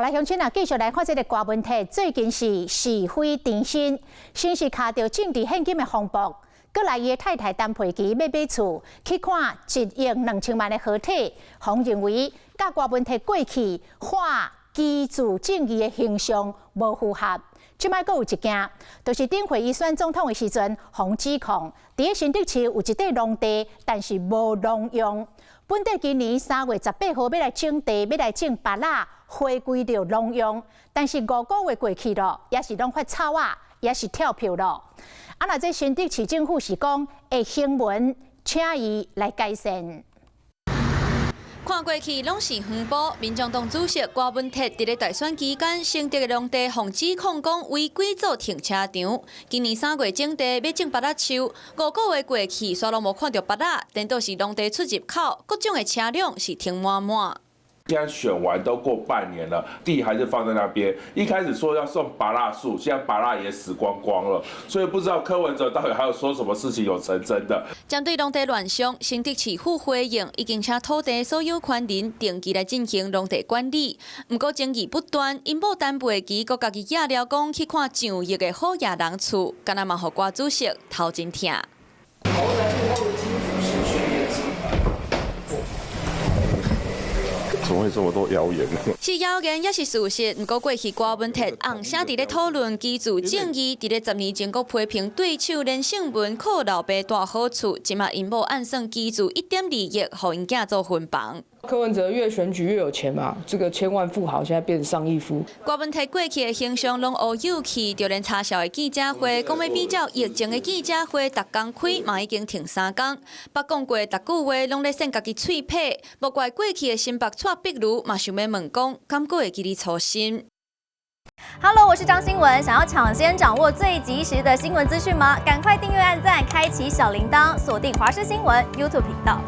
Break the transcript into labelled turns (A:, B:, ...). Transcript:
A: 來鄉親啊，繼續來看這个郭文鐵，最近是是非纏身，先是卡著政治獻金的風波，閣來伊的太太陳佩琪欲買厝，去看1億2千萬的合體，予人認為佮郭文鐵過去畫居住正義的形象無符合。這擺閣有一件，就是頂回伊選總統的時陣，予指控佇新竹市有一塊農地，但是無農用。本底今年3月18號欲來種地，欲來種芭樂，回歸著農用，但是5個月過去咯，也是攏發臭仔，也是跳票咯。啊，若這新竹市政府是講會行文請伊來改善。
B: 看過去攏是風波，民眾黨主席郭文鐵佇咧大選期間，新竹的農地予指控講違規做停車場。今年3月種地欲種芭樂樹，五個月過去，煞攏無看著芭樂，顛倒是農地出入口各種的車輛是停滿滿。
C: 現在選完都過半年了，地還是放在那邊。一開始說要送芭樂樹，現在芭樂也死光光了，所以不知道柯文哲到底還有說什麼事情有成真的。
B: 針對農地亂象，新竹市府回應，已經請土地所有權人定期來進行農地管理。毋過爭議不斷，𪜶某陳佩琪閣家己寄料講去看上億的好額人厝，敢若嘛予郭主席頭真疼。
D: 怎麼會這麼多謠言呢？
B: 是謠言抑是事實？毋過過去郭文鐵尪聲佇咧討論居住正義，佇咧10年前閣批評對手連勝文靠老爸大好處，這馬𪜶某暗算居住1.2億，予𪜶囝做分房。
E: 柯文哲越選舉越有錢嘛，這個千萬富豪現在變成上億富。
B: 郭文鐵過去的形象攏烏有去，就連嘲笑的記者會，講欲比照疫情的記者會，逐工開嘛已經停3工。捌講過逐句話攏咧扇家己喙皮，莫怪過去的新北蔡壁如嘛想欲問講，敢閣會記得初心？
F: Hello，我是張新文，想要搶先掌握最及時的新聞資訊嗎？趕快訂閱、按讚、開啟小鈴鐺，鎖定華視新聞 YouTube 頻道。